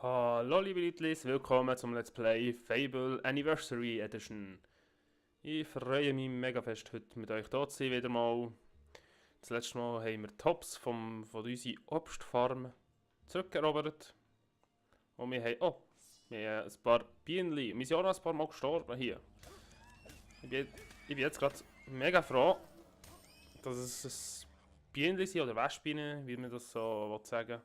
Hallo liebe Leute, willkommen zum Let's Play Fable Anniversary Edition. Ich freue mich mega fest, heute mit euch hier zu sein, wieder mal. Das letzte Mal haben wir Tops von unserer Obstfarm zurückerobert. Und wir haben ein paar Bienen. Wir sind auch noch ein paar Mal gestorben hier. Ich bin jetzt gerade mega froh, dass es ein Bienen sind, oder Westbienen, wie man das so sagen will.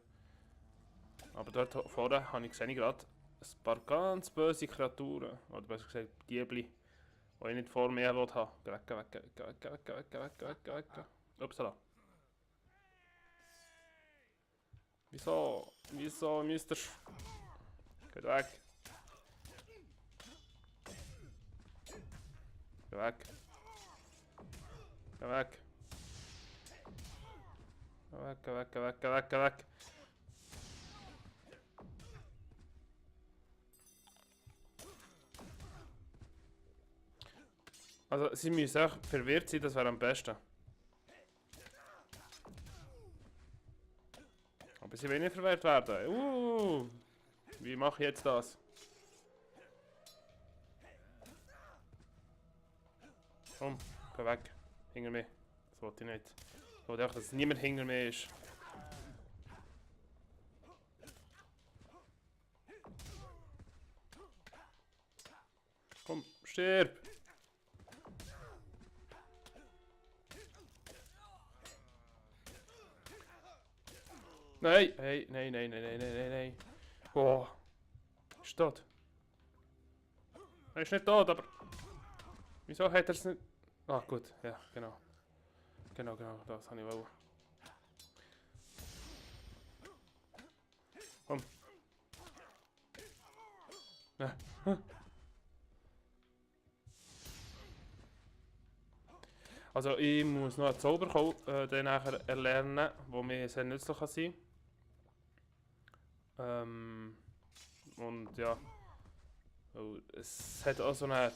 Aber dort vorne habe ich gerade ein paar ganz böse Kreaturen. Oder besser gesagt, Diebli, die ich nicht vor mir haben will. Weg. Upsala. Wieso müsst ihr... Geht weg. Geh weg. Geh weg. Geh weg. Also, sie müssen auch verwirrt sein, das wäre am besten. Aber sie wollen nicht verwirrt werden. Wie mache ich jetzt das? Komm, geh weg. Hinter mir. Das wollte ich nicht. Ich wollte auch, dass niemand hinter mir ist. Komm, stirb! Nein! Hey, nein. Boah. Ist tot. Er ist nicht tot, aber... Wieso hat er es nicht... Ah, gut. Ja, genau. Genau. Das habe ich wollen. Komm. Ja. Also ich muss noch einen Zauber dann nachher erlernen, wo mir sehr nützlich kann sein kann. Und ja, es hat auch so eine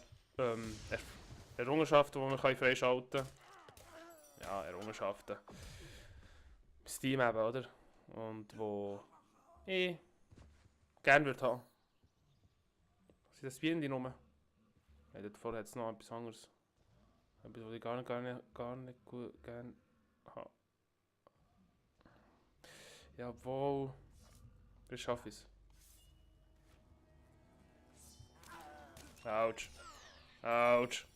Errungenschaft, die man freischalten kann. Ja, Errungenschaften. Steam eben, oder? Und wo ich gerne würde haben. Sind das Bienen die Nummer? Ja, dort vorher hat es noch etwas anderes. Etwas, was ich gar nicht gut gerne habe. Jawohl. Ich schaffe es. Autsch. Autsch.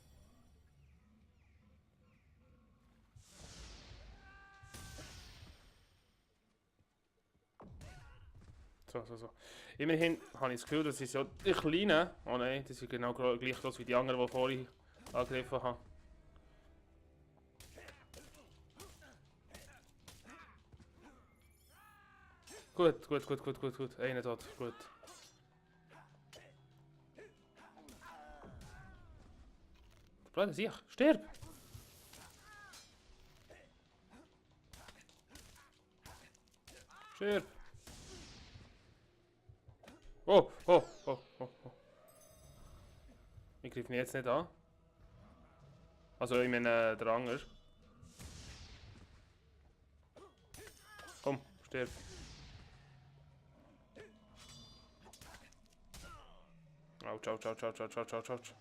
So. Immerhin habe ich das Gefühl, dass ich so die Kleinen... Oh nein, das ist genau gleich groß wie die anderen, die vorhin angegriffen haben. Gut. Einer tot, gut. Blöde Sieg, stirb! Stirb! Oh. Ich greife ihn jetzt nicht an. Also, ich meine, der Anger. Komm, stirb. Autsch.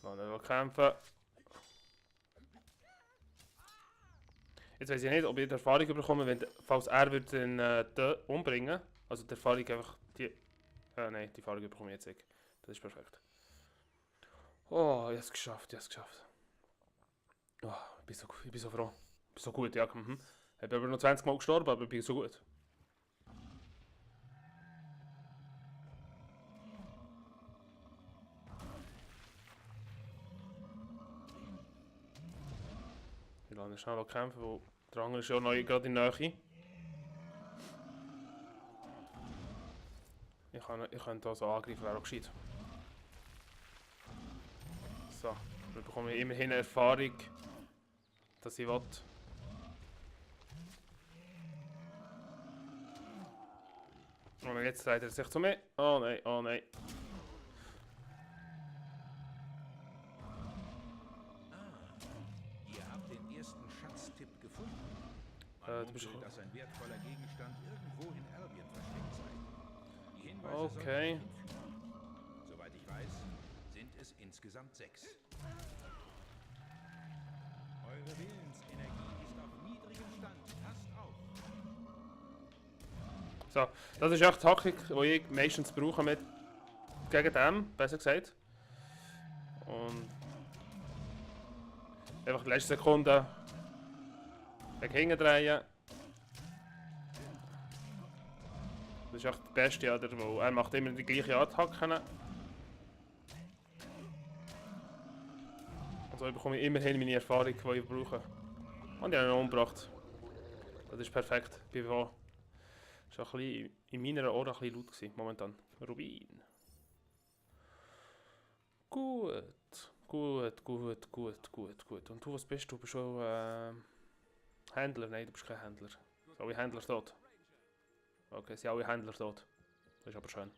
So, nicht kämpfen. Jetzt weiß ich nicht, ob ich die Erfahrung bekomme, wenn, falls er wird den umbringen. Also die Erfahrung einfach die... nein, die Erfahrung bekomme ich jetzt nicht. Das ist perfekt. Oh, ich habe es geschafft. Oh, ich bin so froh. Ich bin so gut, ja. Ich bin aber noch 20 Mal gestorben, aber ich bin so gut. Ich lasse schnell kämpfen, weil der andere ist ja neu gerade in der Nähe. Ich könnte hier so angreifen, wäre auch gescheit. So, wir bekommen immerhin eine Erfahrung, dass ich will. Und jetzt dreht er sich zu mir. Oh nein. Ihr habt den ersten Schatztipp gefunden. Du bist... dass ein wertvoller Gegenstand irgendwo in Erbien versteckt sei. Die Hinweise Okay. sollten dich hinführen. Soweit ich weiß, sind es insgesamt 6. Eure Willensenergie ist auf niedrigem Stand. Passt auf. So, das ist echt die Taktik, die ich meistens brauche mit gegen dem, besser gesagt. Und einfach die letzte Sekunde gegen hinten drehen. Das ist echt das Beste, oder? Weil er macht immer die gleichen Attacken. Also ich bekomme immerhin meine Erfahrung, die ich brauche. Und ich habe ihn umgebracht. Das ist perfekt. BWA. Das war ein bisschen in meiner Ohren ein bisschen laut gewesen, momentan. Rubin. Gut. Gut. Und du, was bist du? Bist du auch Händler? Nein, du bist kein Händler. Sind alle Händler tot? Okay, sind alle Händler tot. Das ist aber schön.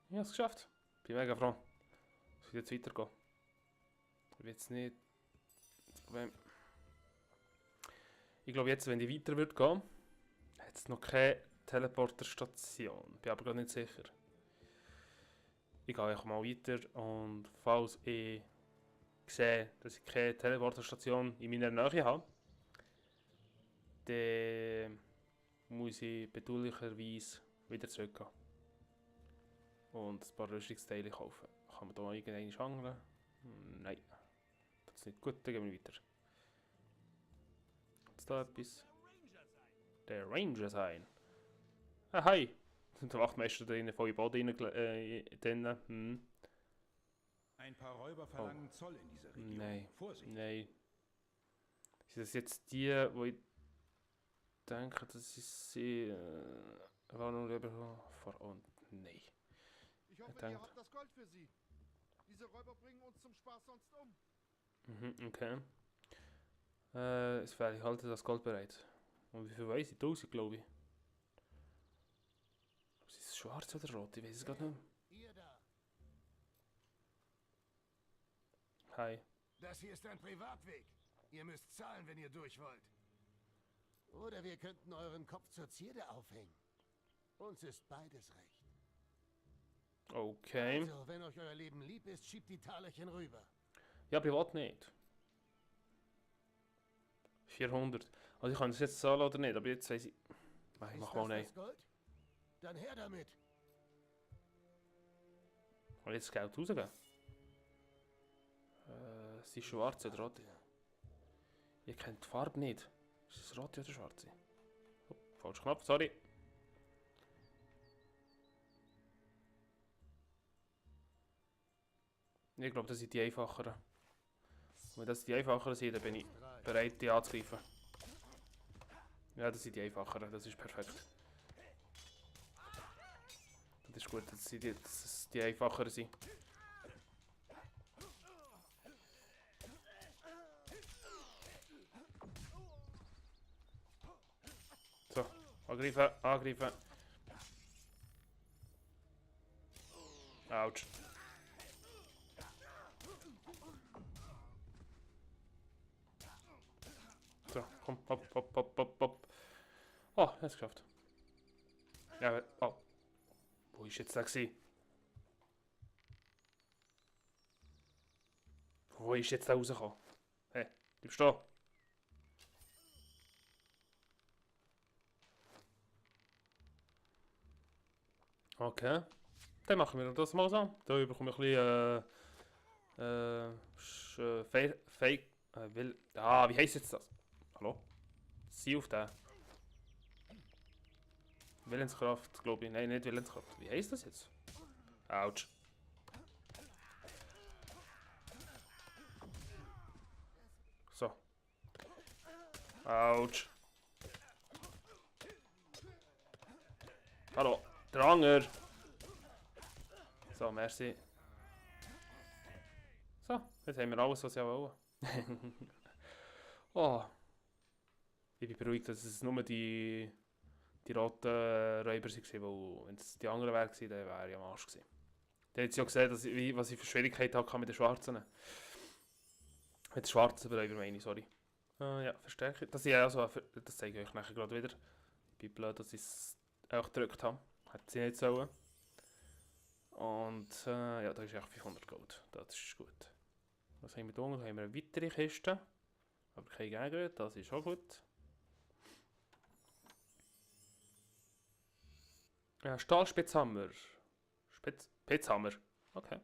Ich habe es geschafft. Bin mega froh. Es wird jetzt weitergehen. Ich will jetzt nicht... Das Problem... Ich glaube jetzt, wenn ich weiter würde gehen, hat es noch keine Teleporterstation. Bin aber gar nicht sicher. Ich gehe einfach mal weiter und falls ich sehe, dass ich keine Teleporterstation in meiner Nähe habe, dann muss ich bedauerlicherweise wieder zurückgehen. Und ein paar Rüstungsteile kaufen. Kann man da irgendeinen angeln? Nein. Das ist nicht gut, dann gehen wir weiter. Ist da etwas? Der Ranger sein. Ah, hi! Der Wachtmeister drinnen, voll in den Boden drinnen. Ein paar Räuber verlangen Zoll in dieser Region. Nein. Vorsicht. Nein. Sind das jetzt die, wo ich denke, das ist sie. War nur über vor und nein. Ich hoffe, denkt- ihr habt das Gold für sie. Diese Räuber bringen uns zum Spaß sonst um. Okay. Es wäre, ich halte das Gold bereit. Und wie viel weiß ich? 1000, glaube ich. Ist es schwarz oder rot? Ich weiß es gerade nicht. Ihr da. Hi. Das hier ist ein Privatweg. Ihr müsst zahlen, wenn ihr durch wollt. Oder wir könnten euren Kopf zur Zierde aufhängen. Uns ist beides recht. Okay. Also, wenn euch euer Leben lieb ist, schiebt die Talerchen rüber. Ja, privat nicht. 400. Also ich kann das jetzt zahlen oder nicht, aber jetzt weiß ich... Mach Ist mal das nein. das Gold? Dann her damit. Kann ich jetzt das Geld rausgeben? Sie ist schwarz oder rot? Ich kenne die Farbe nicht. Ist es rot oder schwarz? Oh, falscher Knopf, sorry. Ich glaube, das sind die einfacheren. Wenn das die einfacheren sind, dann bin ich bereit, die anzugreifen. Ja, das sind die einfacheren, das ist perfekt. Das ist gut, dass es die einfacheren sind. So, angreifen. Autsch. So, komm, hopp. Oh, er ist geschafft. Ja, oh. Wo ist jetzt der gewesen? Wo ist jetzt der rausgekommen? Hey, bleibst du da? Okay. Dann machen wir das mal so. Da bekomme ich ein bisschen Fake. Wie heisst jetzt das? Hallo? Sie auf den. Willenskraft, glaube ich. Nein, nicht Willenskraft. Wie heisst das jetzt? Autsch. So. Autsch. Hallo. Dranger. So, merci. So, jetzt haben wir alles, was ich wollte. Oh. Ich bin beruhigt, dass es nur die roten Räuber waren, weil wenn es die anderen wären, dann wäre ich am Arsch gewesen. Dann hat sie ja gesehen, dass was ich für Schwierigkeiten hatte mit den Schwarzen. Mit den schwarzen Räubern meine ich, sorry. Ja, Verstärker. Das, ja, also, das zeige ich euch nachher gerade wieder. Ich bin blöd, dass ich es auch gedrückt habe. Hätte sie nicht sollen. Und ja, da ist echt 500 Gold. Das ist gut. Was haben wir da? Da haben wir eine weitere Kiste. Aber kein Gegner, das ist auch gut. Stahlspitzhammer. Spitzhammer. Okay.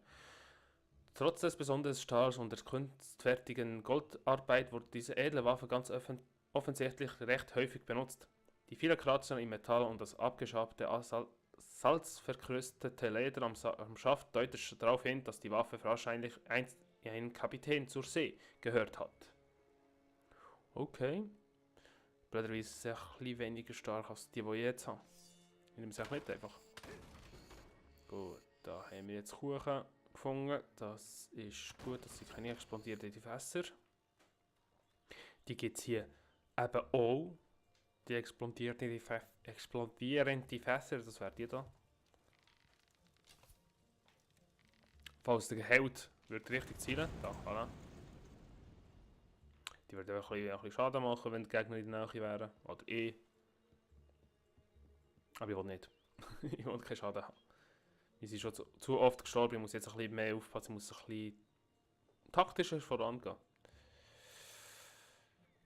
Trotz des besonderen Stahls und der kunstfertigen Goldarbeit wurde diese edle Waffe ganz offensichtlich recht häufig benutzt. Die vielen Kratzer im Metall und das abgeschabte, salzverkrustete Leder am Schaft deutet darauf hin, dass die Waffe wahrscheinlich einst ein Kapitän zur See gehört hat. Okay. Blöderweise ist es ein bisschen weniger stark als die ich jetzt habe. Ich nehme es auch mit einfach. Gut, da haben wir jetzt Kuchen gefunden. Das ist gut, das sind keine explodierenden Fässer. Die gibt es hier eben auch. Die explodierenden Fässer, das wäre die da. Falls der Held wird richtig zielen, da, voilà. Die würden auch ein bisschen Schaden machen, wenn die Gegner in der Nähe wären. Oder ich. Aber ich will nicht. Ich will keinen Schaden haben. Wir sind schon zu oft gestorben, ich muss jetzt ein bisschen mehr aufpassen, ich muss ein bisschen taktischer vorangehen.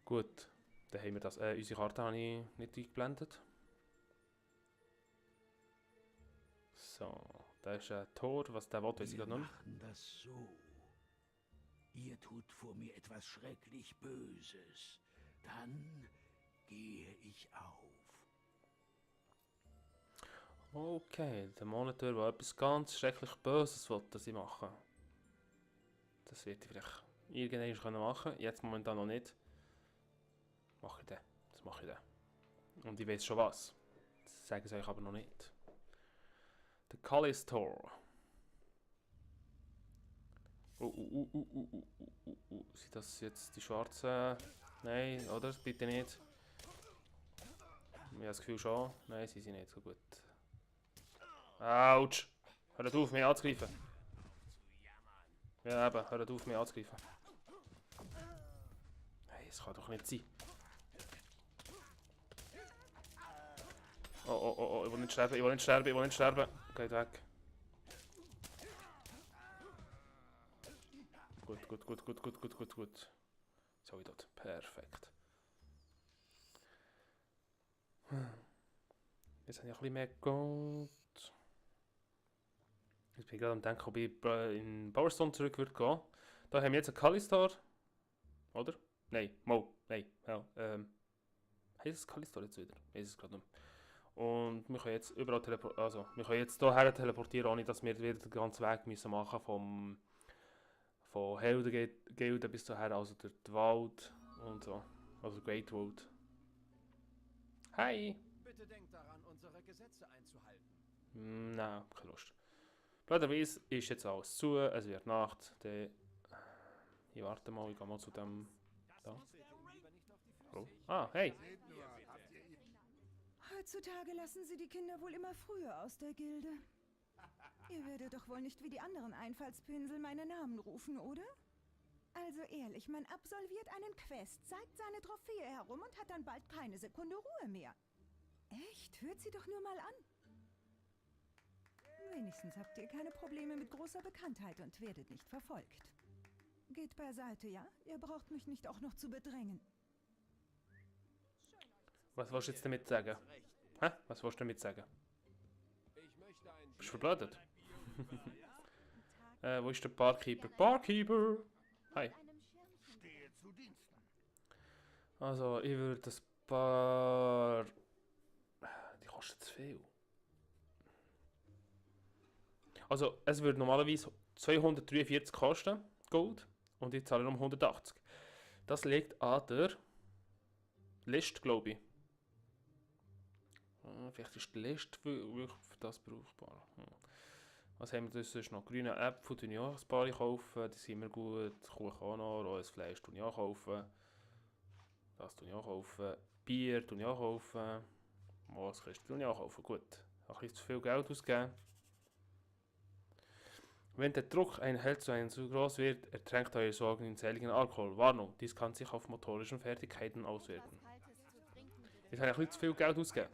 Gut, dann haben wir das. Unsere Karte habe ich nicht eingeblendet. So, da ist ein Tor, was der will, weiß ich Wir gerade noch nicht. machen das so. Ihr tut vor mir etwas schrecklich Böses. Dann gehe ich auf. Okay, der Monitor, der etwas ganz schrecklich Böses will, dass ich mache. Das werde ich vielleicht irgendwann machen können, jetzt momentan noch nicht. Mache ich den. Das mache ich dann. Und ich weiß schon was. Das sage ich euch aber noch nicht. Der Callistor. Sind das jetzt die schwarzen? Nein, oder? Bitte nicht. Ich habe das Gefühl schon. Nein, sie sind nicht so gut. Autsch! Hört auf, mich anzugreifen. Ja, eben, hört auf, mich anzugreifen. Hey, das kann doch nicht sein. Oh, ich will nicht sterben, ich will nicht sterben, ich will nicht sterben. Geht weg. Gut. So, ich dort. Perfekt. Jetzt habe ich ein bisschen mehr Gold. Jetzt bin ich gerade am denken, ob ich in Powerstone zurück würde gehen. Da haben wir jetzt einen Callistar. Oder? Nein, nein. Ja, heisst es Callistar jetzt wieder? Ich weiß es gerade nicht. Und wir können jetzt überall wir können jetzt hierher teleportieren, ohne dass wir wieder den ganzen Weg müssen machen von Heldengilde bis daher, also der Wald und so. Also Great Wald. Hi! Bitte denkt daran, unsere Gesetze einzuhalten. Nein, keine Lust. Blöderweise ist jetzt alles zu, es wird Nacht. Ich warte mal, ich gehe mal zu dem. Da. Hallo? Ah, hey! Heutzutage lassen sie die Kinder wohl immer früher aus der Gilde. Ihr werdet doch wohl nicht wie die anderen Einfallspinsel meine Namen rufen, oder? Also ehrlich, man absolviert einen Quest, zeigt seine Trophäe herum und hat dann bald keine Sekunde Ruhe mehr. Echt? Hört sie doch nur mal an. Wenigstens habt ihr keine Probleme mit großer Bekanntheit und werdet nicht verfolgt. Geht beiseite, ja? Ihr braucht mich nicht auch noch zu bedrängen. Was willst du jetzt damit sagen? Hä? Was willst du damit sagen? Bist du verblödet? Wo ist der Barkeeper? Barkeeper! Hi. Stehe zu Diensten. Also, ich würde das Bar... Die kostet zu viel. Also, es würde normalerweise 243 kosten, Gold, und ich zahle nur 180. Das liegt an der Liste, glaube ich. Vielleicht ist die Liste wirklich für das brauchbar. Was haben wir sonst noch? Grüne Äpfel tue ich auch ein paar kaufen, die sind mir gut. Kuchen auch noch, rohes Fleisch tue ich auch kaufen. Das tue ich auch kaufen. Bier tue ich auch kaufen. Mooskiste tue ich auch kaufen. Gut, ich habe ein bisschen zu viel Geld ausgegeben. Wenn der Druck einen zu groß wird, ertränkt eure Sorgen in seligen Alkohol. Warnung, dies kann sich auf motorischen Fertigkeiten auswirken. Jetzt habe ich ein bisschen zu viel Geld ausgegeben.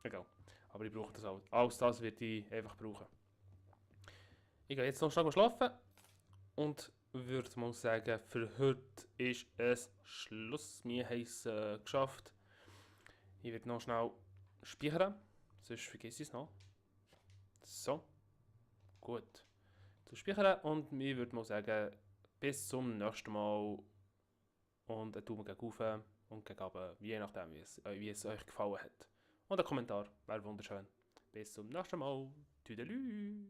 Egal. Aber ich brauche das auch. Alles das wird ich einfach brauchen. Ich gehe jetzt noch schnell schlafen. Und würde mal sagen, für heute ist es Schluss. Wir haben es geschafft. Ich werde noch schnell speichern. Sonst vergesse ich es noch. So. Gut. Zu speichern. Und ich würde mal sagen, bis zum nächsten Mal. Und einen Daumen gegen rauf und gegen runter, je nachdem, wie es euch gefallen hat. Und ein Kommentar wäre wunderschön. Bis zum nächsten Mal. Tüdelü.